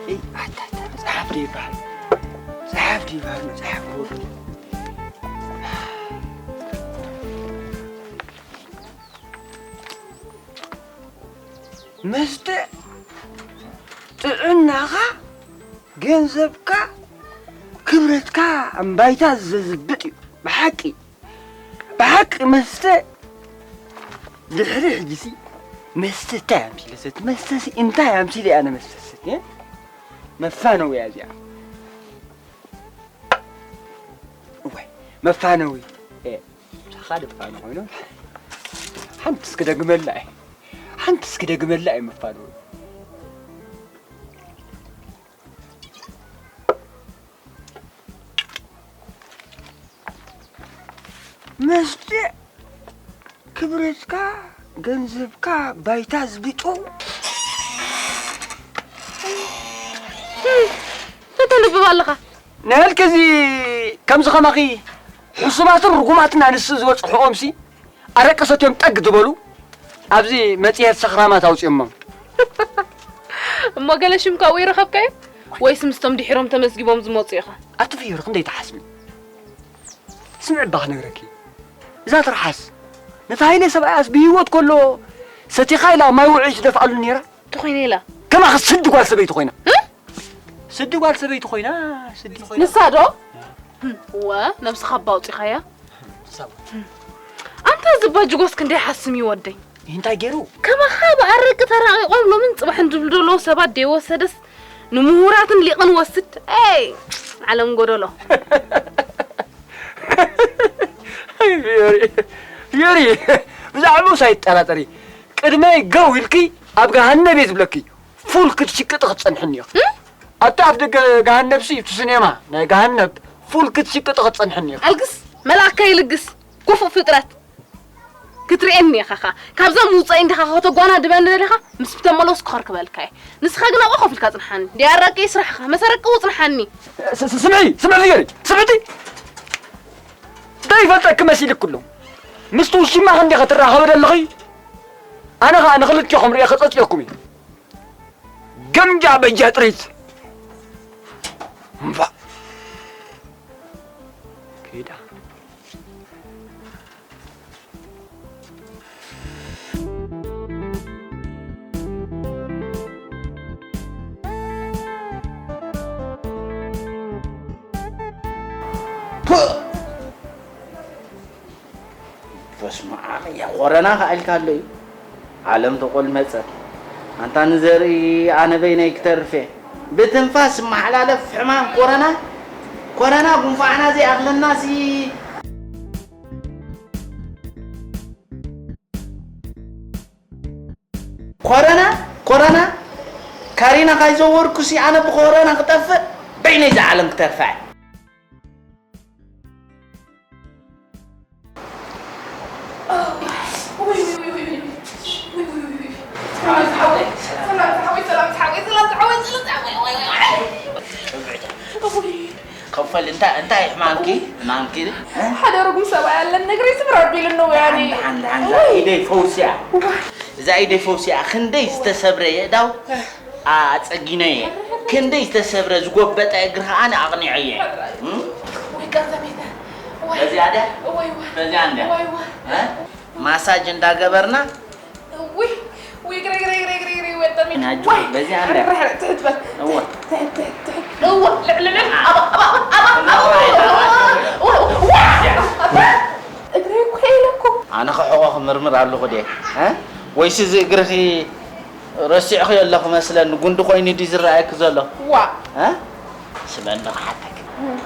እይ፣ ኣታ፣ ኣታ፣ መጽሓፍ ዶ ይበሃል? መጽሓፍ ዶ ይበሃል? መጽሓፍ ክወዱ። መስተ ጥዕናኻ፣ ገንዘብካ፣ ክብረትካ እምባይታ ዘዝብጥ እዩ። ብሓቂ፣ ብሓቂ መስተ ድሕሪ ሕጂሲ መስተ እንታይ ኣምሲለ ሰቲ? መስተሲ እንታይ ኣምሲለ ኣነ መስተ ሰቲ? መፋነዊ እያ እዚኣ። እዋይ፣ መፋነዊ። እ፣ ምሳኻ ድፋነ ኮይኑ። ሓንቲ እስኪ ደግመላ እየ። ሓንቲ እስኪ ደግመላ እየ መፋነዊ። መስተ ክብረትካ፣ ገንዘብካ፣ ባይታ ዝብጡ። ተተንብብ ኣለኻ። ንህልክ እዚ ከምዚ ከማኺ ሕሱማትን ርጉማትን ኣንስቲ ዝበጽሕኦምሲ ኣረቂ ሰትዮም ጠግ ዝበሉ ኣብዚ መጽሔት ሰኽራማት ኣውጺኦሞም። እሞ ገለ ሽም ካብኡ ይረኸብካዮ? ወይስ ምስቶም ድሒሮም ተመዝጊቦም ዝመጹ ኢኻ? ኣቲ ፍዮሪ ክንደይ ትሓስቢ? ስምዒ እባ ክነግረኪ። እዛ ትርሓስ ነቲ ሃይለ ሰብኣያስ ብህይወት ከሎ ሰቲኻ ኢላ ማይ ውዑይ ትደፍኣሉ ነይራ። እንተኾይነ ኢላ። ከማኺ ስዲ ጓል ሰበይቲ ኮይና። እ? ስዲ ጓል ሰበይቲ ኮይና፣ ስዲ ኮይና። ንሳ ዶ? እወ፣ ነብስኻ እባ ኣውጺኻያ። ኣንታ እዚ ባጅጎስ ክንደይ ሓስም እዩ ወደይ። እንታይ ገይሩ? ከማኻ ብኣረቂ ተራቒቖም ሎምን ጽባሕን ዝብሉ ዘለዉ ሰባት ደይወሰደስ ንምሁራትን ሊቕን ወስድ። ኤይ፣ ዓለም ጎደሎ። ኣይ፣ ፊዮሪ፣ ፊዮሪ፣ ብዛዕባኡስ ኣይጠራጠሪ። ቅድመይ ገው ኢልኪ ኣብ ገሃነብ እየ ዝብለኪ። ፉል ክትሽቅጢ ክትጸንሕኒ ኢኺ። እም? ኣብቲ ኣፍ ደገ ገሃነብሲ፣ እቲ ሲኔማ ናይ ገሃነብ ፉል ክትሽቅጢ ክትጸንሕኒ ኢኺ። ኣልግስ፣ መልኣከ ይልግስ፣ ክፉእ ፍጥረት። ክትርእየኒ ኢኻ ኸኣ። ካብዛ ምውጻእ እንዲኻ ከተጓናድበኒ ደሊኻ፣ ምስ ተመለስኩ ከርክበልካ እየ። ንስኻ ግን ኣብኡ ኮፍ ኢልካ ጽንሓኒ። ድያ ኣረቂ ስራሕኻ፣ መሰረቂ ጽንሓኒ። ስ-፣ ስ-፣ ስምዒ፣ ስምዒ ፍዮሪ፣ ስምዒቲ። ዘይፈልጠኪ መሲልኪ ኣሎ። ምስቲ ውሽማኺ እንዲኺ ትራኸቢ ዘለኺ። ኣነ ኸኣ ንኽልቲኹም ርእየ ክጸጽየኩም እየ። ገምጃ በጃ ጥሪት። እምባ። ከይዳ። ፕእ! በስመ ኣብ፣ ያ ኮረና ከኣ ኢልካ ኣሎ እዩ። ዓለም ተቆልመጸት። ኣንታ ንዘርኢ ኣነ በይነይ ክተርፍ እየ። ብትንፋስ ዝመሓላለፍ ሕማም ኮረና፣ ኮረና ጉንፋዕና ዘይኣኽለናሲ። ኮረና፣ ኮረና፣ ካሪና ካይዘወርኩሲ ኣነ ብኮረና ክጠፍእ፣ በይነይ እዛ ዓለም ክተርፋ እየ። ክፈል፣ እንታይ፣ እንታይ ሕማምኪ? ሕማምኪ? ሓደ ርጉም ሰብኣይ ኣለኒ፣ እግረይ ስብር ኣቢሉኒ፣ ወያኔ። ደሓን፣ ደሓን፣ ደሓን፣ እዛ ኢደይ ፈውስያ። እዛ ኢደይ ፈውስያ፣ ክንደይ ዝተሰብረ የእዳው ኣጸጊነየ። ክንደይ ዝተሰብረ ዝጎበጠ እግሪ ከኣ ኣቕኒዐየ። እም? ወይ ቀንዘቤተ። ወይ። በዚኣ ድያ? ወይ፣ ወይ። በዚኣ እንድያ? ወይ፣ ወይ። እ? ማሳጅ እንዳገበርና። ውይ፣ ውይ፣ ግረይ፣ ግረይ፣ ግረይ፣ ግረይ፣ ግረይ፣ ወጠሚ። ናጁ፣ ወይ። በዚኣ እንድያ? ሕረ፣ ሕረ፣ ትሕት በል። እወ። ትሕት፣ ትሕት፣ ትሕት። እወ፣ ልዕል፣ ልዕል። ኣባ፣ ኣባ፣ ኣባ፣ ኣባ፣ ኣባ። እወ፣ እወ። እግረይ እኮ ኢለ እኮ። ኣነ ኸሕቖ ክምርምር ኣለኹ ድየ? እ? ወይስ እዚ እግርኺ ረሲዕኽዮ ኣለኹ መስለኒ፣ ጉንዲ ኮይኑ ድዩ ዝረኣየኪ ዘሎ? ዋ። እ? ስመኒ ክሓተኪ። እም።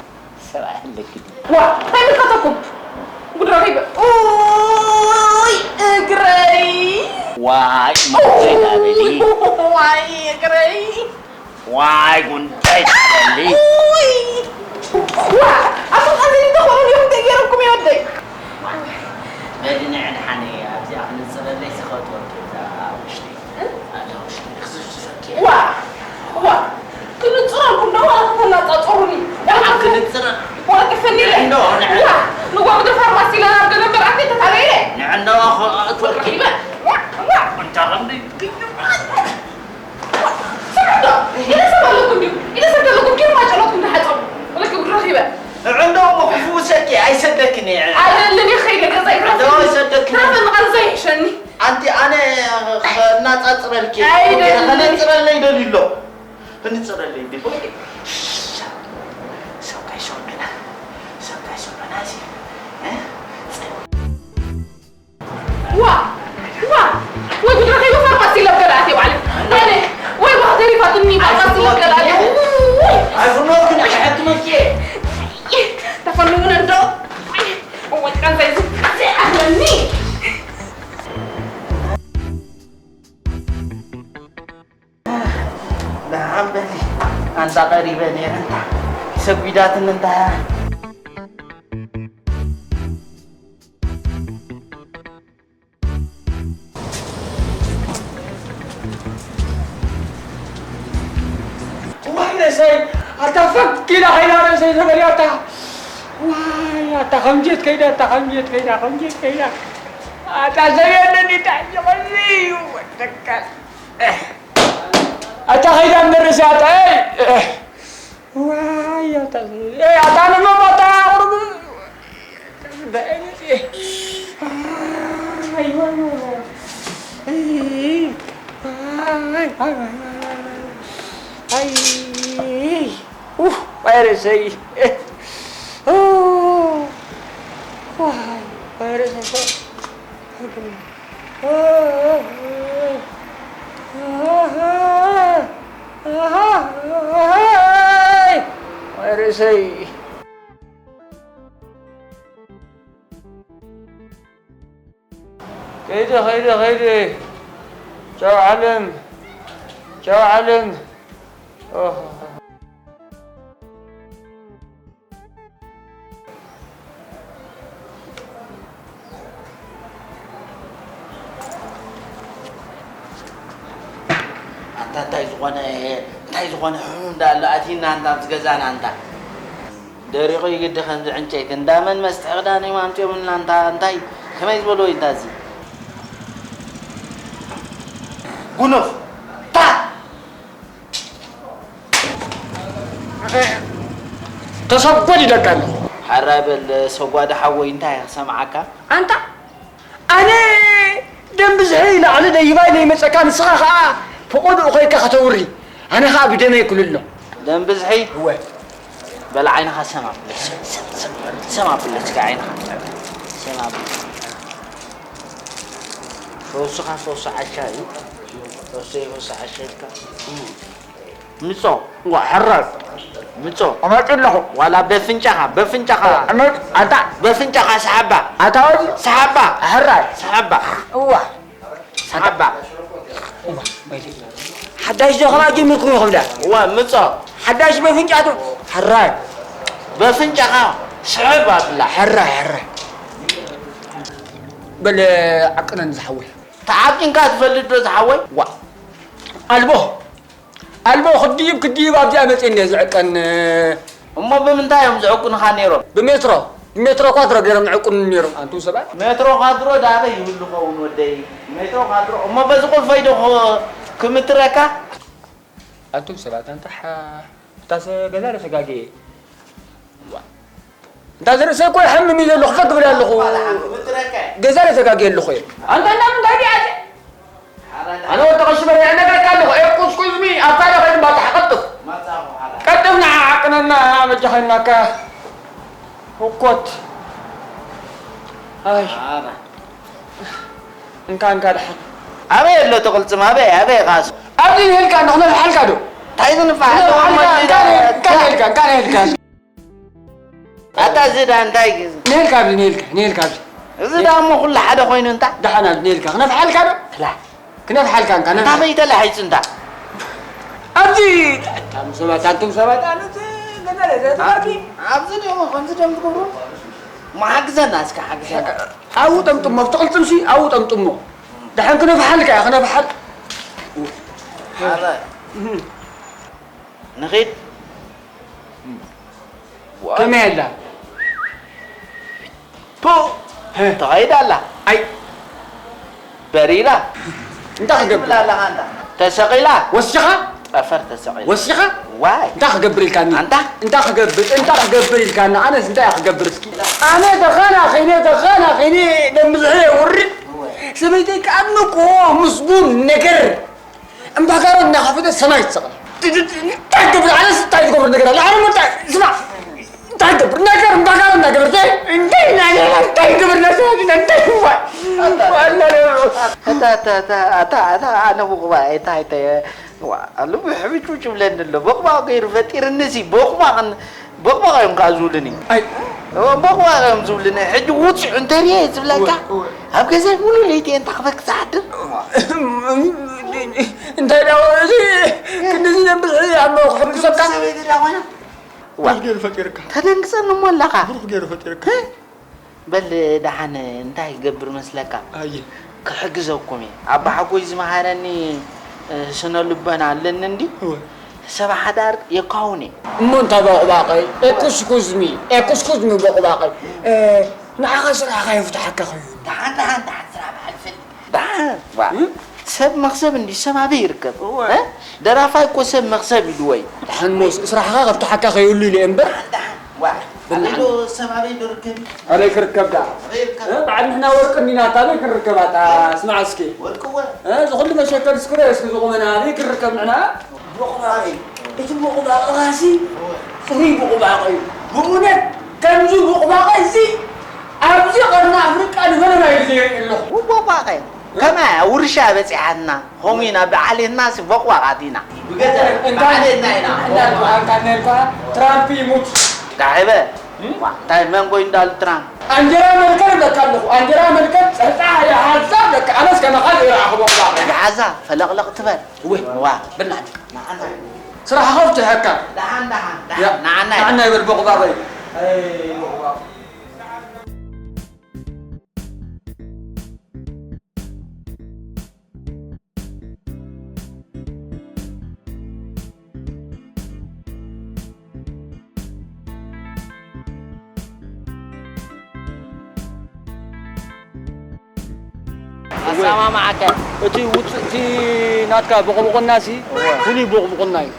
ሰብኣይ ኣለኪ ድዩ? ዋ፣ እንታይ ይምልከተኩም? ጉድ ረኺበ። ኡይ፣ እግረይ። ዋይ፣ መርዘይ ዳበሊ። ዋይ፣ እግረይ። ዋይ፣ ጉንደይ ዳበሊ። ኡይ። ዋ፣ ኣቶም ቀዚኒ ተኾኑ እዮም፣ እንታይ ገይረኩም እዩ ወደይ? በድንዕ ድሓን እየ፣ ኣብዚኣ ክንጽበለይ ዝኸትወት እዛ ውሽጢ። ዋ! ዋ! በልኪ። ኣይደልን። ከነጽረለይ ደልዩ ኣሎ። ከነጽረለይ ደልዩ። ሰው ካይሶ እንደና፣ ሰው ካይሶ እንደና ሲ፣ እ? ዋ፣ ዋ፣ ወይ ጉድ ረኺቡ ፋርማሲ ለብ ገለ ኣትየ ባዕለ። ኣነ፣ ወይ ባህ ተሪፋትኒ ፋርማሲ ለብ ገለ ኣትየ። ኣይፍኖ ግን ሕትመኪ። ተፈንውን እንዶ። ወይ ቀንዘይ ዝኣለኒ። ደሓን በሊ። ኣንታ ቀሪበ ነይረ፣ እንታ ሰጒዳትኒ፣ እንታ። ዋይ ርእሰይ፣ ኣታ ፈክ ኢላ ኸይዳ ርእሰይ ተበልያ፣ ኣታ። ዋይ፣ ኣታ ከምጀት ከይዳ፣ ኣታ ከምጀት ከይዳ፣ ከምጀት ከይዳ። ኣታ ሰብ የለን፣ እንታይ እዩ፣ ከምዚ እዩ፣ ወደቀ። ኣታ ኸይዳ እምበር ርእሲ ኣጣ፣ ኤይ! ዋይ፣ ኣታ፣ ኤይ፣ ኣታ ንመም ኣታ፣ ቁርብ። ኣይ፣ ዋይ፣ ዋይ፣ ዋይ። ኣይ፣ ኣይ፣ ኣይ፣ ኣይ፣ ኣይ። ኡፍ፣ ዋይ ርእሰይ። ኦ፣ ዋይ፣ ዋይ ርእሰይ። ርእሰይ። ከይደ፣ ከይደ፣ ከይደ። ቻው ዓለም፣ ቻው ዓለም። ኦህ። ኣንታ እንታይ ዝኾነ፣ እንታይ ዝኾነ ሕሙም ዳ ኣሎ ኣቲና፣ ኣንታ ኣብዚ ገዛና፣ ኣንታ ደሪቑ ይግዲ ከምዚ ዕንጨይቲ። እንዳመን መስጢ ክዳን እዮም ኣምፂኦምልና፣ ኣንታ እንታይ ከመይ ዝበሎ እዩ፣ እንታ እዚ ጉኑፍ፣ ታ ተሰጎድ ይደቀኒ። ሓራይ በል ሰጓዲ ሓወይ፣ እንታይ ክሰምዓካ? ኣንታ ኣነ ደም ብዝሒ ላዕሊ ደይባይ ነይመጸካ፣ ንስኻ ኸኣ ፈቐድኡ ኸይድካ ከተውሪ፣ ኣነ ኸኣ ብደመይ ክልሎ። ደም ብዝሒ? እወ። በል ዓይንኻ ሰም ኣብሎ፣ ሰም፣ ሰም፣ ሰም፣ ሰም ኣብሎ፣ እስከ ዓይንኻ ሰም ኣብሎ። ፈውስኻ ፈውሲ ዓሻ እዩ። ፈውሰይ ፈውሲ ዓሻ ኢልካ። ምጾ። ዋ፣ ሕራይ። ምጾ። እመጽእ ኣለኹ። ዋላ በፍንጫኻ፣ በፍንጫኻ። እመጽእ፣ ኣታ። በፍንጫኻ ሰሓባ። ኣታ ወዲ። ሰሓባ። ሕራይ። ሰሓባ። እዋ። ሰሓባ። እዋ፣ ወይለይ። ሓዳሽ ዶ ከማን ጀሚርኩም ኢኹም ዳ? እዋ፣ ምጾ። ሓዳሽ በፍንጫቱ። ሕራይ። በፍንጫኻ ስሕብ ኣብላ። ሕራይ፣ ሕራይ። በል ዓቅነኒ ዝሓወይ። ተዓቂንካ ትፈልጥ ዶ ዝሓወይ? ዋ። ኣልቦ። ኣልቦ ክድይብ ክድይብ ኣብዚኣ መፅየ እንደ ዝዕቀን። እሞ ብምንታይ እዮም ዝዕቁንኻ ነይሮም? ብሜትሮ። ብሜትሮ ኳድሮ ገይሮም ዝዕቁኑ ነይሮም ኣንቱም ሰባት። ሜትሮ ኳድሮ ዳበይ ይህሉ ኸውን ወደይ? ሜትሮ ኳድሮ። እሞ በዚ ቁልፈይ ዶ ክ-፣ ክምትረካ? ኣንቱም ሰባት፣ ኣንታ ሓ-፣ እታ ሰ-፣ ገዛ ዶ ተጋግየ? ዋ። እንታ ዝርእሰይ እኮ ይሓምም እዩ ዘለኹ፣ ፈግ እብል ኣለኹ። ገዛ ዶ ተጋግየ ኣለኹ እየ። ኣንታ እንዳ ምንታይ ድያ ኣዜ? ኣነ ወዲ ቀሺ በርሄ እነግረካ ኣለኹ። ኤ፣ ቁስቁስሚ፣ ኣብታ ዶ ኸይዱ ባጽሓ ቀልጥፍ። ቀልጥፍ ንዓ ዓቅነና፣ በጃኻ ኢልናካ። ህኮት። ኣይ። እንካ፣ እንካ ደሓን። ኣበይ ኣሎ እቲ ቅልጽም? ኣበይ፣ ኣበይ ኻሱ? ኣብዚ ንሄልካ እንዶ፣ ክነፍሓልካ ዶ? እንታይ ዝንፋሕ ኣሎ? ክነፍሓልካ፣ እንካ፣ እንካ ንሄልካ፣ እንካ ንሄልካ። ኣታ እዚ ዳ እንታይ ግዝ? ንሄልካ ኣብዚ፣ ንሄልካ፣ ንሄልካ ኣብዚ። እዚ ዳ እሞ ኩሉ ሓደ ኮይኑ እንታ? ደሓን ኣብዚ ንሄልካ፣ ክነፍሓልካ ዶ? ክላ። ክነፍሓልካ እንካ፣ ነፍሓል። እንታይ ተላሒጹ እንታ? ኣብዚ፣ ኣንቱም ሰባት፣ ኣንቱም ሰባት፣ ኣነ እዚ ገለ ዘትባኪ። ኣብዚ ዲኹም ከምዚ ደም ትገብሩ? እሞ ሓግዘና እስከ፣ ሓግዘና። ኣብኡ ጠምጥሞ፣ ኣብቲ ቅልጽምሲ ኣብኡ ጠምጥሞ። ደሓን ክነፍሓልካ እያ፣ ክነፍሓል። ኣረ። እህ። ንኺድ። ከመይ ኣላ? ፑ! ሀ። ተኸይዳ ኣላ። ኣይ። በሪራ። እንታይ ክገብር? ትብላ ኣለኻ ኣንታ። ተሰቒላ። ወሲኻ? ጠፈር ተሰቒላ። ወሲኻ? ዋይ። እንታይ ክገብር ኢልካኒ? ኣንታ። እንታይ ክገብር? እንታይ ክገብር ኢልካኒ? ኣነስ እንታይ ክገብር እስኪ? ኣነ ተኻናኺነ፣ ተኻናኺነ፣ ደም ብዝሒ የውርድ። ሰበይተይ ከኣ ንግሆ ምስጉን ነገር። እምባጋሮ እናኸፈተ ሰማይ ይሰቐል። እንታይ ትገብር? ኣነስ እንታይ ዝገብር ነገር ኣለ? ኣነ እንታይ ስማ፣ እንታይ ትገብር ነገር? እምባጋሮ እናገበርተ እንታይ እናገበርተ እንታይ ትገብር ነገር? እንታይ ዋላ ኣታ ኣታ ኣታ ኣታ ኣታ ኣነ ብቑባ እንታይ እንታይ ዋ ኣሉ ብሕብጩ ጭብለኒ ኣሎ። ቦቕባቕ ገይሩ ፈጢርኒ ሲ ቦቕባቕ ቦቕባቕ እዮም ከዓ ዝብሉኒ። ኣይ ቦቕባቕ እዮም ዝብሉኒ። ሕጂ ውፅዑ እንተሪየ ዝብለካ ኣብ ገዛይ ሙሉ ለይቲ እየ እንታኽበክ ዝሓድር። እንታይ ዳ እዚ ክንድዚ ነብር ሕዚ ኣብ መኹ ሕጉሰካ ሰበይቲ ዳ ኮይና ዋ ብሩኽ ገይሩ ፈጢርካ። ተደንግፀኒ እሞ ኣለኻ። ብሩኽ ገይሩ ፈጢርካ። በል ደሓን እንታይ ይገብር መስለካ? ኣየ። ክሕግዘኩም እየ። ኣባሓጎይ ዝመሃረኒ ስነ ልቦና ኣለኒ እንዲ እወ። ሰብ ሓዳር የካውን እየ። እሞ እንታይ ቦቕባቐይ? ኤኩስኩዝሚ ኤኩስኩዝሚ ቦቕባቐይ ንዓኻ ስራሕኻ የፍትሓካ ኸዩ። ደሓን ደሓን ደሓን ስራሕ በዓል ፈልጥ ደሓን ዋ እም? ሰብ መኽሰብ እንዲ ሰብ ኣበይ ይርከብ? እወ። እ? ደራፋይ እኮ ሰብ መኽሰብ ኢልዎ እዩ። ደሓን ሞስ ስራሕኻ ከፍትሓካ ከይህሉ ኢለ እምበር። ደሓን ደሓን ዋ ኣበይ ዶ ሰብ ኣበይ ዶ ርከብ? ኣበይ ክርከብ ደኣ? ኣበይ ይርከብ? እ? በዓል ንሕና ወርቂ እንዲና ኣታ ኣበይ ክንርከባ ኣታ ስማዕ እስኪ። ወርቂ እወ። እ? እዚ ኩሉ መሸከል እስክሮ እስኪ ዝቑመና ኣበይ ክንርከብ ንሕና? ቦቕባቐ እዩ። እቲ ቦቕባቐ ኻሲ ጽሩይ ቦቕባቐ እዩ። ብእውነት ከምዚ ቦቕባቐ እዚ ኣብዚ ቐርኒ ኣፍሪቃ ንፈለማ እዩ ዘይርኢ ኣለኹ። ቦቕባቐ ከማይ ውርሻ በጺሓትና ኾሚና ብዓሌትና ሲ ቦቕባቓት ኢና። ብገዛ ብዓሌትና ኢና። እናልኳ ኣንካ እናልኳ ትራምፕ ይሙት። ዳሕበ እንታይ መንጎይ እንዳሉ ትራምፕ። ኣንጀራ መልከ ይብለካ ኣለኹ። ኣንጀራ መልከ ጸጣ ይሓዛ በቃ ኣነስ ከማኻ ዘይረኣኹ ቦቕባቐ። ይሓዛ ፈለቕለቕ ትበል። እወ ዋ ብላዕ ንዓና ስራሕ ኸፍትሐካ ደሓን ደሓን ያ፣ ደሓን ንዓና ንዓና ይበል በቑባቐይ። ኣሰማማዓካ። እቲ ውፅእ እቲ ናትካ ቦቕቦቕና ሲ ፍሉይ ቦቕቦቕና እዩ።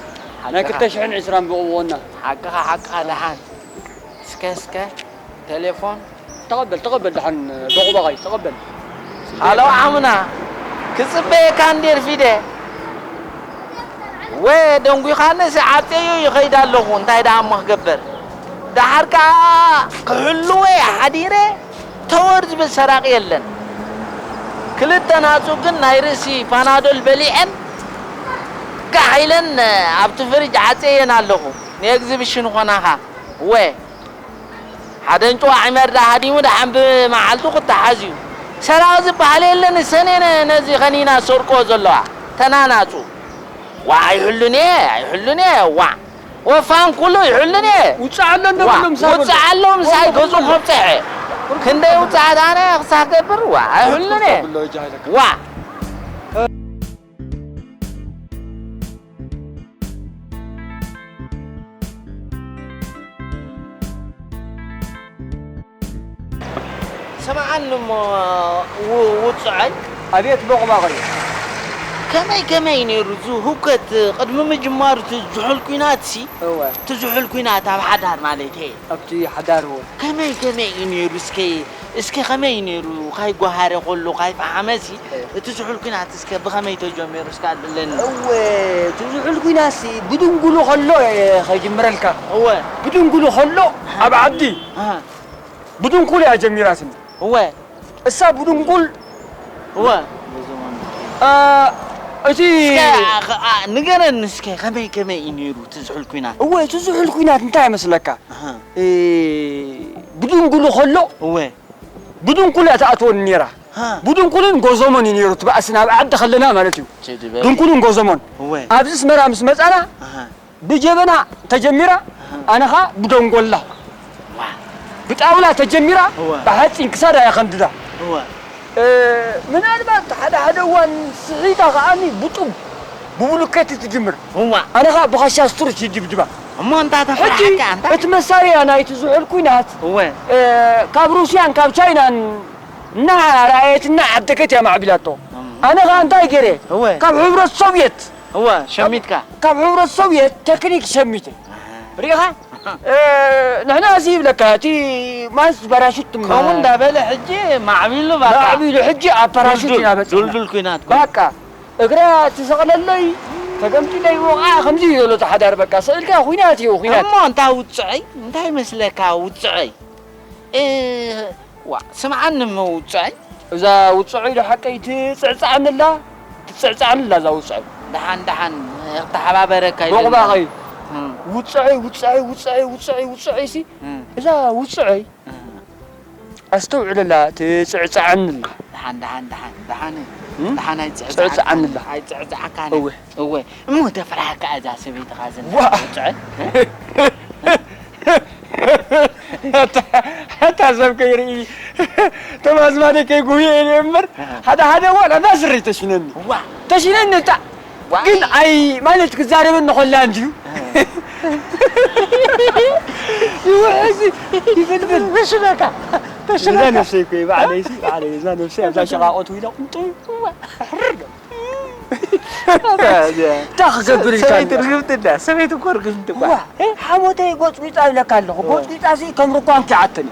ናይ ክልተ ሽሕን ዕስራን ቦቕቦቕና። ሓቅኻ ሓቅኻ ደሓን። እስከ እስከ ቴሌፎን። ተቐበል ተቐበል ደሓን ቦቕቦቐይ ተቐበል። ሃሎ ዓምና ክፅበየካ እንዴ ርፊደ። ወ ደንጒኻኒ ሲ ዓብጤዮ ይኸይድ ኣለኹ እንታይ ደኣ እሞ ክገብር። ደሓር ከዓ ክሕልዎ እየ ሓዲረ። ተወር ዝብል ሰራቂ የለን። ክልተ ናጹ ግን ናይ ርእሲ ፓናዶል በሊዐን ጋሕ ኢለን ኣብቲ ፍሪጅ ዓጽየየን ኣለኹ። ንኤግዚብሽን ኾናኻ። እወ። ሓደ እንጭዋ ዒመር ደኣ ሃዲሙ ደሓን ብመዓልቱ ክተሓዝ እዩ። ሰራቒ ዝበሃል የለን ሰኔነ ነዚ ኸኒና ዝሰርቅኦ ዘለዋ። ተናናጹ። ዋዕ ኣይሕሉን እየ ኣይሕሉን እየ ዋዕ። ወፋን ኩሉ ይሕሉን እየ። ውፅእ ኣሎ እንዶ ዋ፣ በሎም ሳበሎ። ውፅእ ኣሎ ምሳይ ገጹ ከብፅሐ። ክንደይ ውፅኣት ኣነ ክሳብ ገብር ዋ፣ ኣይሕሉን እየ። ብሎ እጃ ኢለካ። ዋ። ስምዓኒ እሞ ው- ውጹዐይ፣ ኣቤት ቦቕባቕ እዩ። ከመይ ከመይ እዩ ነይሩ እዚ ህውከት ቅድሚ ምጅማሩ እቲ ዝሑል ኲናትሲ? እወ፣ እቲ ዝሑል ኲናት ኣብ ሓዳር ማለተይ። ኣብቲ ሓዳር እወ። ከመይ ከመይ እዩ ነይሩ እስከ እስከ ከመይ እዩ ነይሩ ካይ ጓሃረ ከሎ ካይ ፈሓመሲ እቲ ዝሑል ኲናት እስከ ብኸመይ ተጀሚሩ እስከ ኣድለኒ። እወ፣ እቲ ዝሑል ኲናትሲ ብድንጉሉ ከሎ እየ ኸጅምረልካ። እወ። ብድንጉሉ ከሎ ኣብ ዓዲ ኣሃ። ብድንኩል እያ ጀሚራትኒ። እወ። እሳ ብድንኩል እወ። አ፣ እቲ እስከ ኣ- ኣ- ንገረኒ እስከ ከመይ ከመይ እዩ ነይሩ እቲ ዝሑል ኲናት? እወ፣ እቲ ዝሑል ኲናት እንታይ ይመስለካ? ኣሃ። እ፣ ብድንጉሉ ከሎ እወ። ብድንኩል እያ ትኣትወኒ ነይራ። ሃ። ብድንኩልን ጎዞሞን እዩ ነይሩ እቲ ባእሲ ናብ ዓዲ ከለና ማለት እዩ። ችዲ በል። ድንኩልን ጎዞሞን። እወ። ኣብዚ ኣስመራ ምስ መጻና ኣሃ። ብጀበና ተጀሚራ፣ ኣነ ኸኣ ብደንጎላ። ብጣውላ ተጀሚራ፣ እወ። ብሓጺን ክሳዳ እያ ከንድዳ። እወ። እ፣ ምናልባት ሓደ ሓደ እዋን ስሒታ ከኣኒ ብጡብ፣ ብብሉኬት ትጅምር። እዋ። ኣነ ኸኣ ብኻሻ ስትሩች ይድብድባ። እሞ እንታ ሕጂ ተፈራሕካ ኣንታ? እቲ መሳርያ ናይቲ ዝሑል ኲናት፣ እወ። እ፣ ካብ ሩስያን ካብ ቻይናን እናረኣየት እናዓደገት እያ ማዕቢላቶ። እም። ኣነ ኸኣ እንታይ ገይረ? እወ። ካብ ሕብረት ሶቭየት እወ፣ ሸሚትካ። ካብ ሕብረት ሶቭየት ተክኒክ ሸሚተ። ኣሃ። ርኢኻ? እ፣ ንሕና እዚ ይብለካ፣ እቲ ማንስ ፓራሹት ትም-፣ ከምኡ እንዳበለ ሕጂ ማዕቢሉ በቃ። ማዕቢሉ ሕጂ ኣብ ፓራሹት ዱልዱል፣ ኢና በጺሕና። ዱልዱል ኲናት ኮይኑ። በቃ። እግራ ትሰቕለለይ፣ ተገምጢለይ፣ ወቕዓ፣ ከምዚ እዩ ዘሎ እቲ ሓዳር። በቃ፣ ስቕ ኢልካ ኹናት እዩ፣ ኹናት። እሞ እንታ ውጽዐይ? እንታይ ይመስለካ ውጽዐይ? እ፣ ዋ፣ ስምዓኒ እሞ ውጽዐይ። እዛ ውጽዐይ ዶ ሓቀይ ትጽዕጻዕንላ? ትጽዕጻዕንላ እዛ ውጽዐይ። ደሓን፣ ደሓን፣ ክተሓባበረካ ኢለ። ቦቕባቐይ። እም። ውጽዐይ፣ ውጽዐይ፣ ውጽዐይ፣ ውጽዐይ፣ ውጽዐይ ሲ፣ እም። እዛ ውጽዐይ። እም። ኣስተውዕለላ፣ ትጽዕጻዕንላ። ደሓን፣ ደሓን፣ ደሓን፣ ደሓን፣ እም? ደሓን ኣይትጽዕጻዕካን። ጽዕጻዕንላ። ኣይትጽዕጻዕካን። እወ። እወ። እሞ ተፍርሓካ እዛ ሰበይትኻ ዘላ ዋ! ውጽዐይ? ኣታ፣ ኣታ ሰብ ከይርኢ፣ እቶም ኣዝማደይ ከይጉህየ ኢለ እምበር፣ ኣሃ። ሓደ ሓደ ዋላ እዛ ስረይ ተሽነኒ። ዋ! ተሽነኒ እታ። ዋ! ግን ኣይ፣ ማለት ክዛረበኒ ከላ እንድዩ። ኣሃ። ይውሕዝ፣ ይፍልፍል። ተሽነካ፣ እዛ ተሽነካ። ነብሰይ እኮ እየ፣ ባዕለይ ሲ፣ ባዕለይ፣ እዛ ነብሰይ ኣብዛ ሸቓቖት ውኢለ ቁንጥው። ዋ! እንታይ ክገብር ኢልካ ሰበይቲ ኣለኻ? ርግምቲ እንዳ፣ ሰበይቲ እኮ ርግምቲ እኳ። ዋ፣ ሓሞተይ ጎጽጒጻ ይብለካ ኣለኹ። ዋ። ጎጽጒጻ ሲ ከም ርኳን ኪዓተኒ።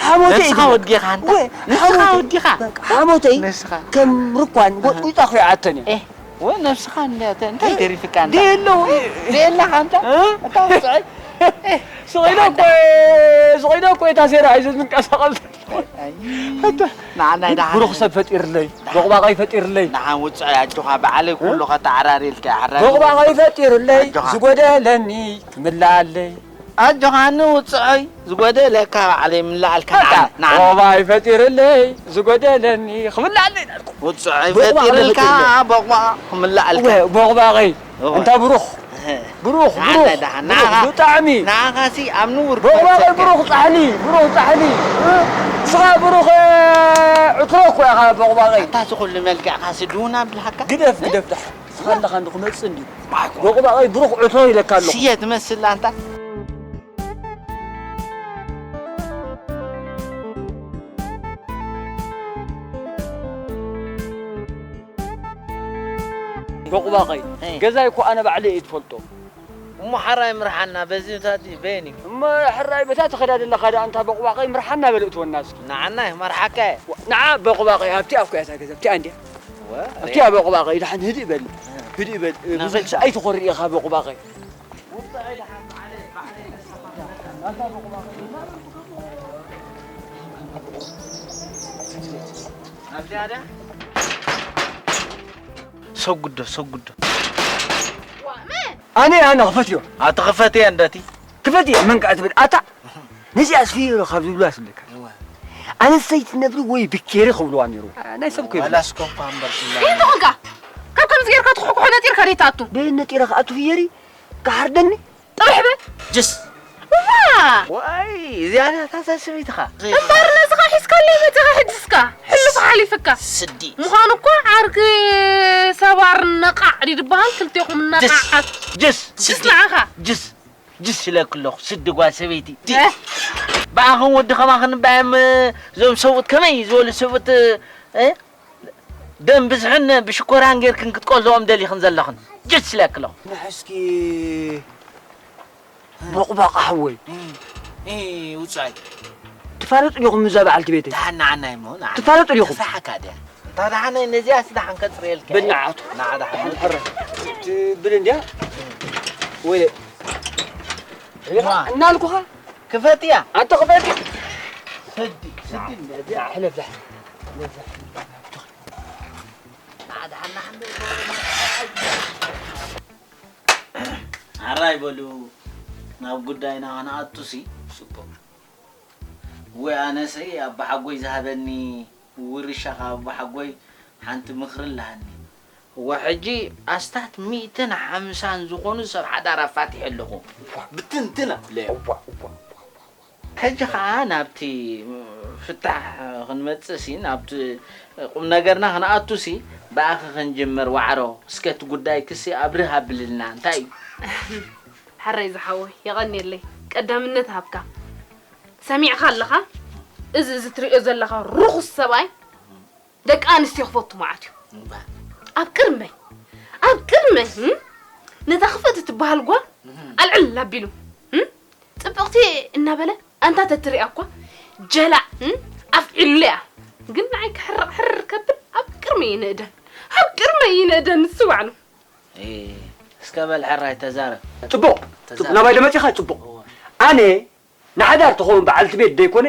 ሓሞተይ ነስኻ ይብለካ። ወዲኻ ኣንታ? ወ-፣ ነስኻ ሓሞተይ፣ ወዲኻ? በቃ፣ ሓሞተይ ነስኻ። ከም ርኳን ጎጽጒጻ ኪዓተኒ። ኤህ፣ ወ-፣ ነስኻ እንዳ፣ ተ-፣ እንታይ ተሪፍካ ኣንታ? ደየሎ። ደየላኻ ኣንታ? እ? ኣንታ ውጽዐይ? ኤህ፣ ስቕ ኢለ እኮ፣ ስቕ ኢለ እኮ እየ ታሴራ ሒዘ ዝንቀሳቐስ። ኣይ፣ ኣታ፣ ንዓናይ ደሓን ብሩኽ ሰብ ፈጢርለይ፣ ቦቕባቐይ ፈጢርለይ። ንዓን ውጽዐይ ኣጆኻ፣ ባዕለይ እ? ኩሉ ከተዓራርየልካ እየ፣ ዓራርየ። ቦቕባቐይ ፈጢርለይ፣ ኣጆኻ። ዝጎደለኒ ክምልኣለይ። ኣጆኻ ንውጽዐይ፣ ዝጎደለካ ባዕለይ ምልኣልካ። በቃ፣ ንዓን፣ ንዓን። ቦቕባቐይ ፈጢርለይ፣ ዝጎደለኒ ክምልኣለይ። ውጽዐይ ቦቕባቐይ ፈጢርልካ፣ ፈጢርለይ። ቦቕባቕ ክምልኣልካ። ወ-፣ ቦቕባቐይ። እወ። ኣንታ ብሩኽ፣ እህ። ብሩኽ፣ ኣንታ ብሩኽ፣ ደሓን፣ ብሩኽ፣ ንዓኻ፣ ብጣዕሚ። ንዓኻሲ ኣብ ንቡር ቦቕባቐይ ትፈልጥ ብሩኽ ጻሕሊ፣ ብሩኽ ጻሕሊ። እ? ንስኻ ብሩኽ፣ እ፣ ዕትሮ እኮ ኢኻ ቦቕባቐይ። ኣንታ እዚ ኩሉ መልክዕካሲ ድውን ኣብልሃካ? ግደፍ፣ እ? ግደፍ ደሓን። ንስኻ ኣለኻ እንዶ ክመጽእ እንድዩ። ማይኮ። ቦቕባቐይ ብሩኽ ዕትሮ ኢለካ ኣለኹ። ስየ ትመስል ኣንታ። ቦቕባቐይ፣ እ። ገዛይ እኮ ኣነ ባዕለይ እየ ዝፈልጦ። እሞ ሓራይ ምርሓና፣ በዚ ታቲ በየን እዩ? እሞ ሕራይ በታ ትኸዳ ዘለኻ ደኣ ኣንታ ቦቕባቐይ ምርሓና በል እትወና እስኪ። ንዓና እዩ መርሓካ እየ። ዋ፣ ንዓ ቦቕባቐይ፣ ኣብቲኣ እኮ እያ እዛ ገዛ፣ ኣብቲኣ እንድያ። ወ-፣ ኣብቲኣ ቦቕባቐይ፣ ደሓን ህድእ በል። እ። ህድእ በል። እ፣ ብዙሕ ንኽልተ። ኣይትኾርእ ኢኻ ቦቕባቐይ። ሰጉዶ፣ ሰጉዶ። ኣነ፣ ኣነ ክፈትዮ። ኣቲ ክፈትየ እንደቲ። ክፈትየ፣ መን ከኣ ትብል? ኣታ፣ ነዚኣ ኣስፊሮ ካብ ዝብሉዋ ስብለካ። እወ። ኣንስተይቲ ነብሪ ወይ ብኬሪ ክብሉዋ ነይሩ። አ፣ ናይ ሰብ እኮ ይብሉ። ዋላ ስኮፓ እምበር ስላ። እንታይ ኮንካ? ካብ ከምዚ ጌርካ ትኹሕኩሖ ነጢርካ ደይትኣቱ? በየን ነጢረ ክኣቱ ፍየሪ? ክሓርደኒ? ጥርሕ በል። ጅስ። እዋ! ዋይ፣ እዚኣ እታ ሰበይትኻ። እምበር ነዚኻ ሒዝካለይ መጺኻ ሕጅስካ። ሕሉፍ ሓሊፍካ። ስዲ። ምዃኑ እኮ ዓርኪ ሰባር ነቓዕ ድዩ ዝበሃል? ክልቴኹም ጅስ። ነቓዓት። ጅስ። ጅስ ስዲ። ንዓኻ። ጅስ። ጅስ ኢለኪ ኣለኹ፣ ስዲ ጓል ሰበይቲ። እ። ብኣኽን ወዲ ከማኽን እምበኣር እዞም ሰብኡት ከመይ ዝበሉ ሰብኡት፣ እ? ደም ብዝሕን ብሽኮራን ጌርክን ክትቆልኦም ደሊኽን ዘለኽን። ጅስ ኢለኪ ኣለኹ። ንሕስኪ ቦቕባቕ ሓወይ። እ፣ እ፣ ውጻይ። ትፋለጡ ዲኹም እዛ በዓልቲ ቤተይ? ደሓን ንዓናይ እሞ፣ ንዓናይ። ትፋለጡ ዲኹም? ተፍርሓካ ድያ? እንታ ደሓን ነዚኣስ ደሓን ከጽርየልካ። በል ንዓቱ። ንዓ ደሓን። ሕረ። ትብል እንድያ? ወይለ። ዋ። እናልኩኻ? ክፈትያ። ኣንተ ክፈት። ስዲ፣ ስዲ እንድያ እዚኣ። ሕለፍ ዛሕ። ንዓ ደሓን ንሓንበል። ኣራይ በሉ፣ ናብ ጉዳይና ከነኣቱሲ። ጽቡቕ። ወይ ኣነሰይ ኣባሓጎይ ዝሃበኒ ውርሻ ካብ ኣባሓጎይ ሓንቲ ምኽሪ ኣለሃኒ። ወሕጂ ኣስታት ሚእትን ሓምሳን ዝኾኑ ሰብ ሓዳር ኣፋቲሐ ኣለኹ። ብትንትን ኣብለ። እዋ፣ እዋ፣ እዋ፣ እዋ። ሕጂ ኸዓ ናብቲ ፍታሕ ክንመጽእሲ፣ ናብቲ ቁም ነገርና ክንኣቱሲ፣ ብኣኺ ክንጅምር ዋዕሮ። እስከ እቲ ጉዳይክሲ ኣብርህ ኣብልልና፣ እንታይ እዩ? ሕራይ ዝሓወይ፣ የቐንየለይ። ቀዳምነት ሃብካ። ሰሚዕካ ኣለኻ? እዚ፣ እዚ ትሪኦ ዘለኻ ርኹስ ሰብኣይ፣ ደቂ ኣንስትዮ ክፈቱ መዓት እዩ። እምባ። ኣብ ቅድመይ፣ ኣብ ቅድመይ፣ እም? ነታ ክፍእቲ ትበሃል ጓል እም። ኣልዕል ኣቢሉ፣ እም? ጽብቕቲ እናበለ ኣንታ ተትሪኣ እኳ ጀላዕ፣ እም? ኣፍዒሉለይ እያ። ግን ንዓይ ክሕርቕ ሕርር ከብል ኣብ ቅድመይ ይንእደን። ኣብ ቅድመይ ይንእደኒ ንሱ ባዕሉ። እስከ በል ሕራይ ተዛረብ። ጽቡቕ ጽቡቕ፣ ናባይ ዶ መጺኻ? ጽቡቕ። ኣነ ንሓዳር ትኸውን በዓልቲ ቤት ደይኮነ፣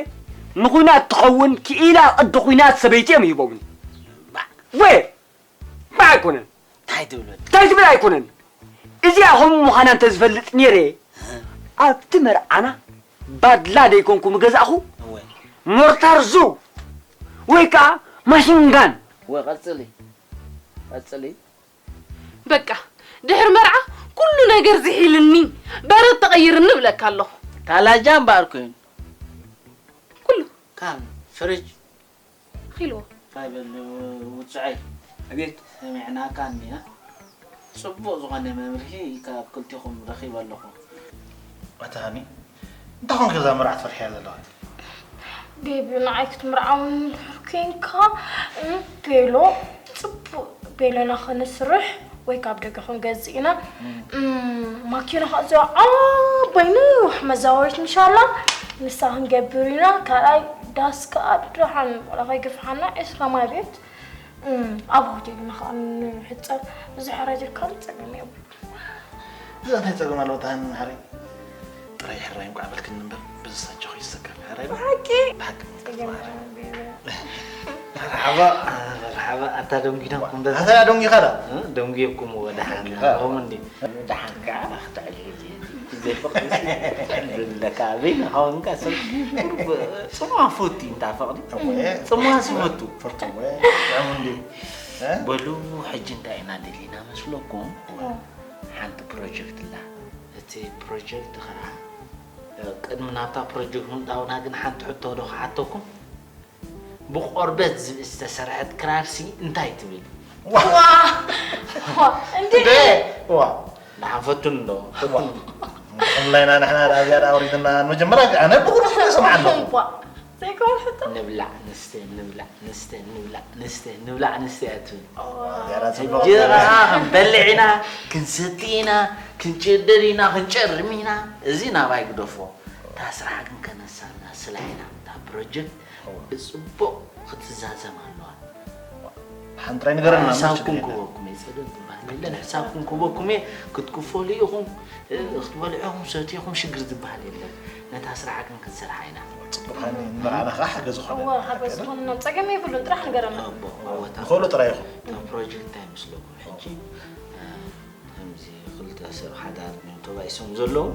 ንኹናት ትኸውን ክኢላ ቅዲ ኹናት ሰበይቲ እዮም ሂቦምኒ። ወ ባዕ ኣይኮነን። እንታይ ትብል እንታይ ትብል ኣይኮነን። እዚኣ ከምኡ ምዃና እንተዝፈልጥ ነይረ ኣብቲ መርዓና ባድላ ደይኮንኩ ምገዛእኹ ሞርታር ዙ ወይ ከዓ ማሽንጋን። ወ ቀፅሊ ቀፅሊ በቃ ድሕሪ መርዓ ኩሉ ነገር ዝሒልኒ በረድ ተቐይርኒ እብለካ ኣለኹ። ታላጃ እምበኣር ኮይኑ ኩሉ ካብ ፍርጅ ኺልዎ። ታይ በል ውፅዐይ ኣቤት ሰሚዕናካ እኒና ፅቡቕ ዝኾነ መምርሒ ካብ ክልቲኹም ረኺበ ኣለኹ። ኣታ ሃኒ እንታይ ኾንኪ እዛ መርዓ ትፈርሕያ ዘለኺ? ቤቢ ንዓይ ክትምርዓውኒ እንድሕር ኮንካ ቤሎ ፅቡቕ ቤሎና ከነስርሕ ወይ ካብ ደገ ክንገዝእ ኢና። ማኪና ከኣ እዚኣ ዓባይ ነዊሕ መዛወሪት እንሻላ ንሳ ክንገብር ኢና። ካልኣይ ዳስ ከኣ ደሓን ዋላ ከይገፍሓና ዒስራ ማይ ቤት ኣብ ሆቴል ኢና ከኣ ንሕጸብ። እዚ ሕራይ ጀርካን ጸገም የብሉ። እዛ እንታይ ጸገም ኣለዎ? እታ ሃኒ ማሓረይ ጥራይ ሕራይ እንቋዕ በልክኒ እምበር በዚ ሳጃኹ ይሰከፍ። ሕራይ ዶ? ብሓቂ? ብሓቂ። ጸገም የብሉ። መርሓባ መርሓባ ኣታ ደንጊዶኩም ዶ ኣታ ደንጊኻ ዶ ደንጊኩም ወደ ሓና ሆም እንዲ ደሓን ከዓ ክትዕልል ዘይፍቕሪ ዝብለካ በይንኻ ወንካ ሰብ ጽሙዋ ፈቱ እንታ ፍቕሪ ጽሙዋ ዝፈቱ ፍርትወ ጥዕሙ እንዲ በሉ ሕጂ እንታይ ኢና ደሊና መስለኩም ሓንቲ ፕሮጀክት ኣላ እቲ ፕሮጀክት ከዓ ቅድሚ ናብታ ፕሮጀክት ምእታውና ግን ሓንቲ ሕቶ ዶ ክሓተኩም ብቆርበት ዝብኢ ዝተሰርሐት ክራርሲ እንታይ ትብል? ዋ! ዋ! እንዴ! ዋ! ንሓን ፈቱን ዶ? ፈቱን። ከምላይ ኢና ንሕና ደኣ እዚኣ ደኣ ኣውሪድና መጀመርያ ኣነ ብጉልበት ይሰምዓ ኣለኹ። ዋ! ዘይከውን ሕቶ። ንብላዕ ንስተ ንብላዕ ንስተ ንብላዕ ንስተ ንብላዕ ንስተ እያ ትብል። እዚኣ ደኣ ሕጂ ጽቡቕ። ደኣ ክንበልዕ ኢና፣ ክንሰቲ ኢና፣ ክንጭደድ ኢና፣ ክንጨርም ኢና። እዚ ናባይ ግደፎ። እታ ስራሕ ግን ከነሳና ስላሕ ኢና። እታ ፕሮጀክት ብጽቡቕ ክትዛዘም ኣለዋ። ሓንቲ ጥራይ ንገረና። ሕሳብኩም ክበኩም እየ፣ ጸገም ዝበሃል የለን። ሕሳብኩም ክበኩም እየ፣ ክትክፈሉ ኢኹም፣ ክትበልዑ ኢኹም፣ ሰትዩ ኢኹም፣ ሽግር ዝበሃል የለን። ነታ ስራሕ ግን ክንሰርሓ ኢና። ጽቡቕ ሃኒ፣ ንመርዓና ኸዓ ሓገዝ ዝኾነ። እወ፣ ሓገዝ ዝኾነና፣ ጸገም የብሉን፣ ጥራሕ ንገረና። እወ፣ እወ፣ እታ እወ፣ እታ ፕሮጀክት እንታይ ይመስለኩም ሕጂ? ከምዚ ክልተ ሰብ ሓዳር እዮም ተባኢሶም ዘለዉ።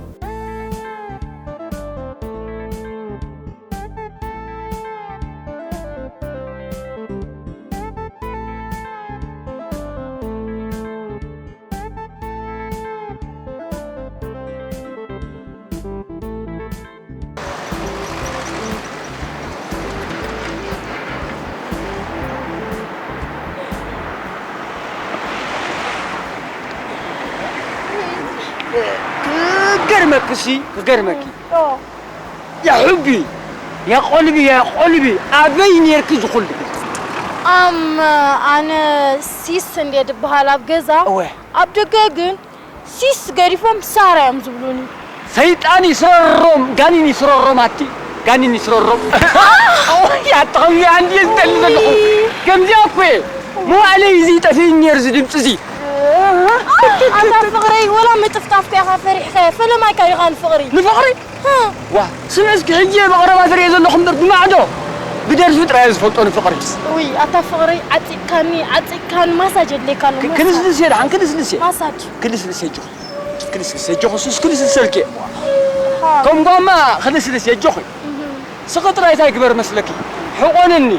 ክገርመኪ ሲ ክገርመኪ የሕቢ የቆልቢ የቆልቢ ኣበይ ኔርኪ ዝኹሉ ኣም ኣነ ሲስ እንዴ ድበሃል ኣብ ገዛ እወ ኣብ ደገ ግን ሲስ ገዲፎም ሳራ እዮም ዝብሉኒ። ሰይጣን ይስረሮም ጋኒን ይስረሮም ኣቲ ጋኒን ይስረሮም ኣቲ ከምዚ ኣንዲ ዝጠሊ ዘለኹ ከምዚኣ እኮ እየ መዋእለይ እዚ ጠፊእኒ ነይሩ እዚ ድምፂ እዚ ኣታ ፍቕረይ ወላ ምጥፍጣፍካ ኢኻ ፈሪሕካዮ ፈለማይካ ኢኻ ንፍቕሪ ንፍቕሪ ዋ ስምዒ እስኪ ሕጂ ብቐረባ ዝሪኦ ዘለኹ እምበር ብማዕዶ ብደርፊ ጥራይ ዝፈልጦ ንፍቕሪ ውይ ኣታ ፍቕረይ ዓፂቕካኒ ዓፂቕካኒ ማሳጅ የድልየካ ኣሎ ክንስልስ እየ ደሓን ክንስልስ እየ ማሳጅ ክልስልስ የጆኺ ክልስልስ የጆኺ ሱስ ክልስልሰልኪ እየ ከም ጓማ ክልስልስ የጆኺ ስኺ ጥራይ እንታይ ግበር መስለኪ ሕቆንኒ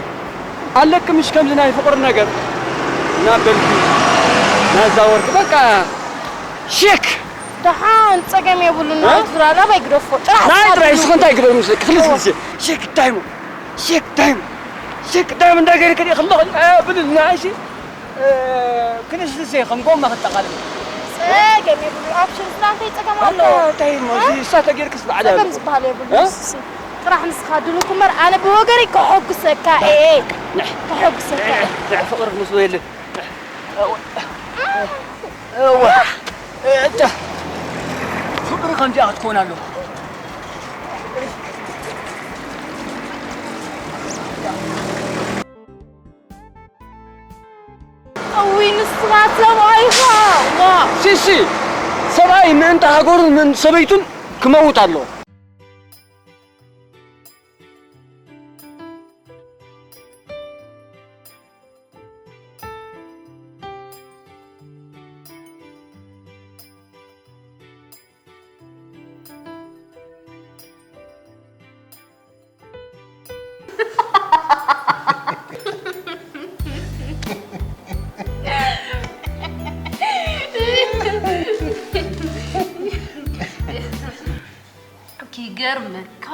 ኣለኪ ምሽ ከምዚ ናይ ፍቕሪ ነገር እናበልኪ እናዛወርኪ በቃ ሼክ ደሓን ፀገም የብሉን ናውት ብራድ ኣባይ ግደፎ ጥራሕ ናይ ጥራይ ስኺ እንታይ ግበር መስለኪ ክልስልስ እየ ሼክ ዳይሞ ሼክ ዳይሞ ሼክ ዳይሞ እንዳገይርኪ ዲኺ ኣለኺ ብልልና እሺ ክንስልስ እየ ከም ጎማ ክጠቓልል ጸገም የብሉ ኣብሽር ስራ እንታይ ጸገም ኣሎ ኣሎ እንታይ እሞ እዚ እሳተ ጌርክስ ባዕላ ጸገም ዝበሃል የብሉ ጥራሕ ንስኻ ድልኩ እምበር ኣነ ብወገነይ ከሐጉሰካ እየ ከሐጉሰካ እየ ፍቕሪ ክመስሎ የለን እዋ እታ ፍቕሪ ከምዚኣ ክትኮን ኣለዎ እውይ ስብሓት ሰብኣይኻ! ዋ! ሲሲ! ሰብኣይ ምእንቲ ሃገሩን ምእንቲ ሰበይቱን ክመውት ኣለዎ። ኪገርመካ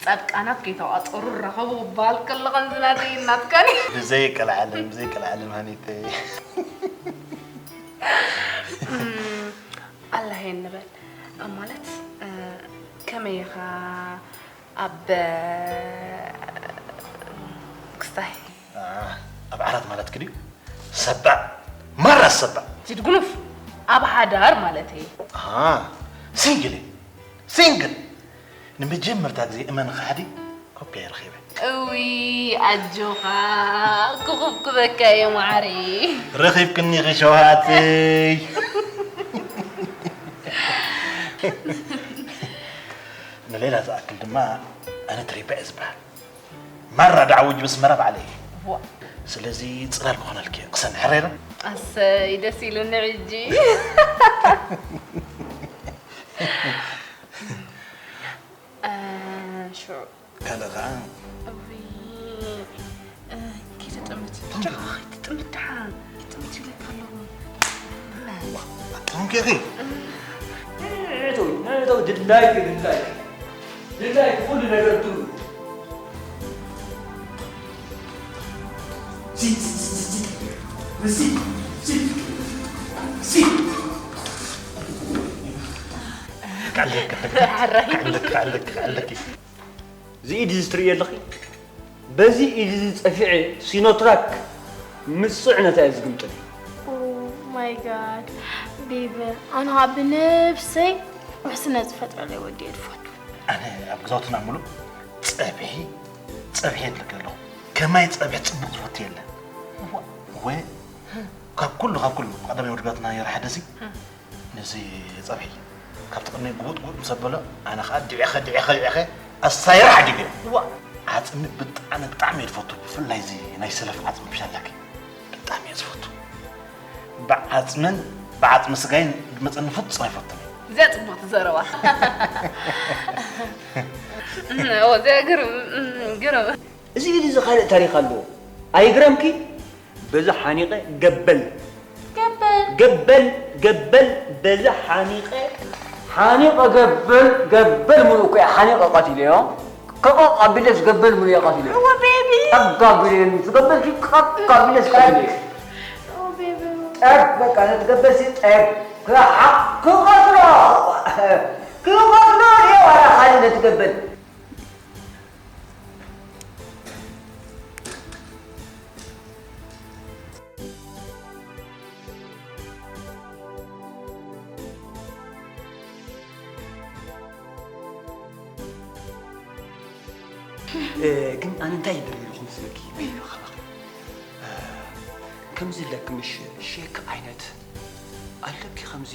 ጻድቃናት ከይተዋጸሩ ረኸቡ ክበሃል ከሎ ከምዚ ናተይ ናትካን እዩ። ብዘይ ቀልዓለም፣ ብዘይ ቀልዓለም ሃኒተይ። እም፣ ኣላህ የንበል። ማለት፣ እ፣ ከመይ ኢኻ ኣብ ክስታይ? ኣ፣ ኣብ ዓራት ማለትኪ ድዩ? ሰባእ፣ ማራ ሰባእ። ጅድ ጉኑፍ፣ ኣብ ሓዳር ማለተይ። ኣሃ፣ ሲንግል እየ፣ ሲንግል። ንመጀመርታ ግዜ እመን ኻሕዲ ኮፒ እየ ረኺበ። እውይ፣ ኣጆኻ፣ ክኹብኩበካ እየ ማዓረይ። ረኺብክኒ ኢኺ ሸውሃተይ። ንሌላ ዝኣክል ድማ ኣነ ትሪባ እየ ዝበሃል። ማራ ደዓዊ ጅብ ኣስመራ ባዕለይ። ዋ። ስለዚ ጽላል ክኾነልኪ እየ። ክሰን ሕሬረ? ኣሰይ፣ ደስ ኢሉኒ ሕጂ። እ፣ ሽዑ። ካልእ ኸዓ? እውይ፣ እ፣ ከይተጠምት። ጃኻ ከይትጥምት ደሓን። ይጥምት ይብለካ ኣለኹ። ኣጥምቂ ኢኺ? ነቶ፣ ነቶ፣ ድላይኪ፣ ድላይኪ። ድላይኪ ኩሉ ነገር ትብሉ። ሲ፣ ሲ፣ ሲ፣ ሲ፣ ሲ። ሲ፣ ሲ፣ ሲ። ቀልድ፣ ቀልድ፣ ቀልድ፣ ቀልድ፣ ቀልድ። እዚ ኢድ እዚ ትርእዮ ኣለኺ? በዚ ኢድ እዚ ጸፊዐ ሲኖትራክ ምስ ጽዕነታ እየ ዝግምጥል። Oh my God፣ ቤቢ፣ ኣነ ኸዓ ብነብሰይ ውሕስነ ዝፈጥረለይ ወዲ እየ ዝፈቱ። ኣነ ኣብ ገዛውትና ምሉእ ጸብሒ፣ ጸብሒ የድልክ ኣለኹ። ከማይ ጸብሒ ጽቡቕ ዝፈቱ የለን። እወ፣ ካብ ኩሉ፣ ካብ ኩሉ፣ ቀዳማይ ወዲ ገዛውትና ነይሩ ሓደ እዚ። ነዚ ጸብሒ ካብቲ ቅድመይ ጉቡጥ ጉቡጥ ምስ ኣበሎ፣ ኣነ ኸኣ ድዒኸ፣ ድዒኸ፣ ድዒኸ ኣሳይረ ሓዲገዮ። ዋእ! ዓጽሚ ብጣዕሚ፣ ብጣዕሚ እየ ዝፈቱ። ብፍላይ እዚ ናይ ሰለፍ ዓጽሚ ብሻላኪ ብጣዕሚ እየ ዝፈቱ። ብዓጽምን ብዓጽሚ ስጋይን ዝመጸኒ ፍጹም ኣይፈቱን እየ። እዚኣ ጽቡቕቲ ዘረባ። እወ፣ እዚኣ ግርም፣ ግርም። እዚ ኢድ እዚ ካልእ ታሪኽ ኣለዎ። ኣይግረምኪ? በዚ ሓኒቐ ገበል። ገበል። ገበል፣ ገበል፣ በዚ ሓኒቐ፣ ሓኒቐ ገበል፣ ገበል ሙሉእ እኮ እየ ሓኒቐ ቀቲለዮ። ከቐቕ ኣቢለስ ገበል ሙሉእ እየ ቀቲለዮ። እወ ቤቢ። ጠግ ኣቢለ፣ እቲ ገበል ሲ ቀቕ ኣቢለስ ቀቲለዮ። እወ ቤቢ። ጠግ፣ በቃ፣ ነቲ ገበል ሲ ጠግ። ክሓ-፣ ክቐትሎ፣ ክቐትሎ እየ ዋላ ካልእ ነቲ ገበል። እ፣ ግን ኣነ እንታይ ይብል ኣለኹ መስለኪ? ወይሉ ካባኺ። እ፣ ከምዚ ኣለኪ ምሽ ሼክ ዓይነት ኣለኪ፣ ከምዚ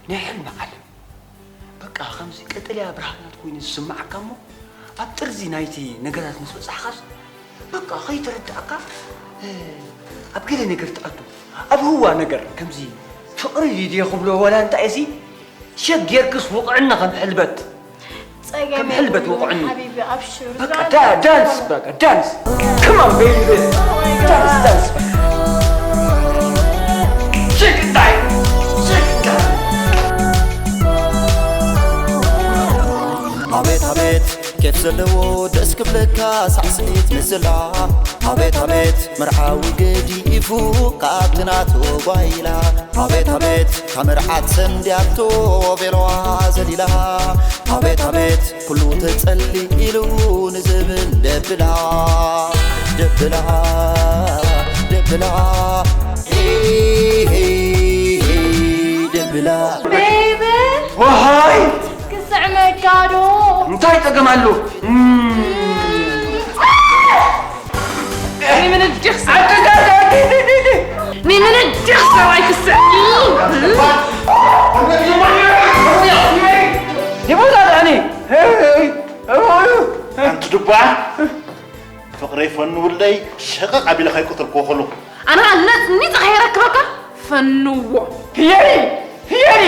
ናይ ሕልሚ ዓለም። በቃ ከምዚ ቀጠልያ ብርሃናት ኮይኑ ዝስምዓካ እሞ፣ ኣብ ጥርዚ ናይቲ ነገራት ምስ በጻሕካስ፣ በቃ ከይተረድኣካ፣ እ፣ ኣብ ገለ ነገር ትኣቱ። ኣብ ህዋ ነገር ከምዚ ፍቕሪ ድየ ክብሎ ወላ እንታይ እሲ፣ ሸግ ጌርክስ ውቕዕና ከም ሕልበት። ጸገም ከም ሕልበት የብሉን ውቕዕኒ። ሓቢቢ፣ ኣብሽር። በቃ ዳ-፣ ዳንስ፣ በቃ ዳንስ። Come on, baby. ዳንስ፣ ዳንስ። Shake it, shake it. ኣቤት፣ ኣቤት፣ ኬፍ ዘለዎ ደስ ክብለካ ሳዕስዒት ምስላ። ኣቤት፣ ኣቤት፣ መርዓዊ ገዲፉ ካብቲ ናቱ ጓይላ። ኣቤት፣ ኣቤት፣ ካብ መርዓት ሰንድያቶ ቬሎዋ ዘሊላ። ኣቤት፣ ኣቤት፣ ኩሉ ተጸሊሉ ንዝብል ደብላ፣ ደብላ፣ ደብላ፣ ሄይ፣ ሄይ፣ ሄይ፣ ደብላ። ቤቢ! ዋይ! ክስዕመካ ዶ? እንታይ ጸገም ኣሎ? እም። ንምን እንዲኽስ? ኣትጋዳጊ! ንምን እንዲኽስ? ሰብኣይ ክስዕኒ። ይቦዛ ዳኒ። ኣንቲ ዱባ፣ ፍቕረይ ፈኑ ውልደይ ሸቐቕ ኣቢለ ከይቆተልክዎ ከለኹ። ኣነ ኸኣ ነጽኒጸ ከይረክበካ ፈንዎ። ፍየሪ! ፍየሪ!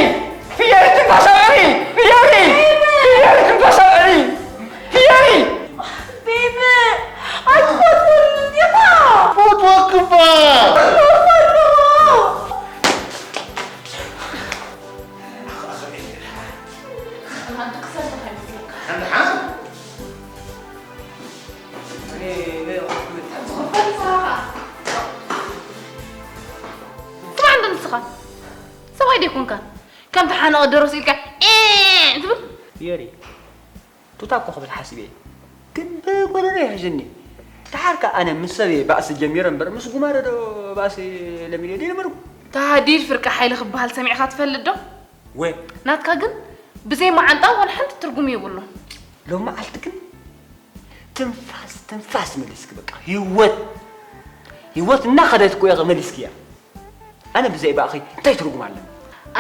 ፍየሪ ትንፋስ ኣውዕሊ! ፍየሪ! ፍየሪ ትንፋስ ኣውዕሊ! ፍየሪ! ቤቢ! ኣይትፈትወኒ ዲኻ? ፈትወኪ እባ! ፈንዎ! ሓንቲ ክሰምዕ ኣይመስለካ። ሓንቲ ሓ-? ስማዕ እንዶ ንስኻ፣ ሰብኣይ ዶ ኣይኮንካን? ከም ተሓነቐ ደረስ ኢልካ ኤ ትብል? የሪ፣ ቱታ እኮ ክብል ሓሲበ እየ። ግን ብጎደና ይሕዝኒ። ደሓር ከኣ ኣነ ምስ ሰበየ ባእሲ ጀሚረ እምበር ምስ ጉማረ ዶ ባእሲ ለሚደ ዘይነበርኩ። ታህዲድ ፍርቂ ሓይሊ ክበሃል ሰሚዕካ ትፈልጥ ዶ? ወ ናትካ ግን ብዘይ መዓንጣ ዋላ ሓንቲ ትርጉም የብሉን። ሎም መዓልቲ ግን ትንፋስ፣ ትንፋስ መሊስኪ በቃ። ህይወት፣ ህይወት እናኸደት እኮ ኢኺ መሊስኪያ። ኣነ ብዘይ ባእኺ እንታይ ትርጉም ኣለኒ?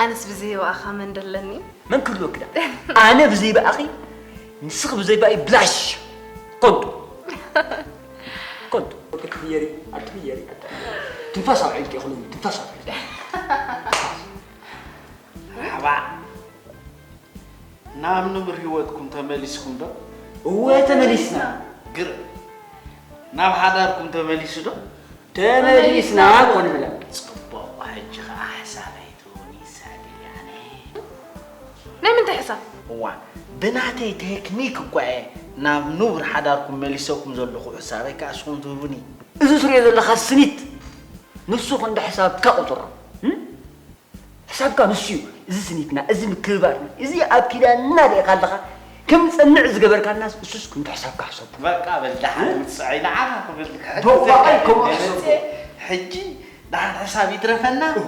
ኣነስ ብዘይ ባእኻ መን ደለኒ? መን ክህልወኪ ዳ? ኣነ ብዘይ ባእኺ፣ ንስኺ ብዘይ ባእይ ብላሽ። ኮንቱ። ኮንቱ። ወዲ ክፍየሪ፣ ኣቲ ፍየሪ፣ ኣቲ። ትንፋስ ኣውዒልኪ ኢኹ፣ ትንፋስ ኣውዒልኪ። መርሓባ። ናብ ንቡር ህይወትኩም ተመሊስኩም ዶ? እወ፣ ተመሊስና። ግርም። ናብ ሓዳርኩም ተመሊሱ ዶ? ተመሊስና እኮ ንብላ። ጽቡቕ፣ ሕጂ ኸኣ ሕሳበይ ትህቡኒ ሳድያነ። ናይ ምንታይ ሕሳብ? እዋ፣ ብናተይ ቴክኒክ እኳ እየ ናብ ንቡር ሓዳርኩም መሊሰኩም ዘለኹ፣ ሕሳበይ ከኣ ንስኹም ትህቡኒ። እዚ ትሪኦ ዘለኻ ስኒት፣ ንሱ ክንዲ ሕሳብካ ቁጽሮ። እም? ሕሳብካ ንሱ እዩ። እዚ ስኒትና፣ እዚ ምክብባርና፣ እዚ ኣብ ኪዳንና ርኢኻ ኣለኻ፣ ከም ንጸንዕ ዝገበርካናስ፣ እሱስ ክንዲ ሕሳብካ ሕሰቦ። በቃ በል፣ ደሓን ምጽዐይ ንዓኻ ክብል። በቃ ከምኡ ሕሰቦ። ሕጂ ደሓን ሕሳብ ይትረፈና። እው።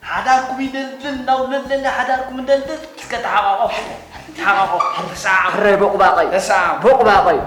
ሓዳርኩም ይደልድል፣ እንዳውለለለ ሓዳርኩም ይደልድል። እስከ ተሓቓቖፉ፣ ተሓቓቖፉ፣ ተሰዓዓሙ። ሕራይ ቦቕባቐይ። ተሰዓዓሙ። ቦቕባቐይ።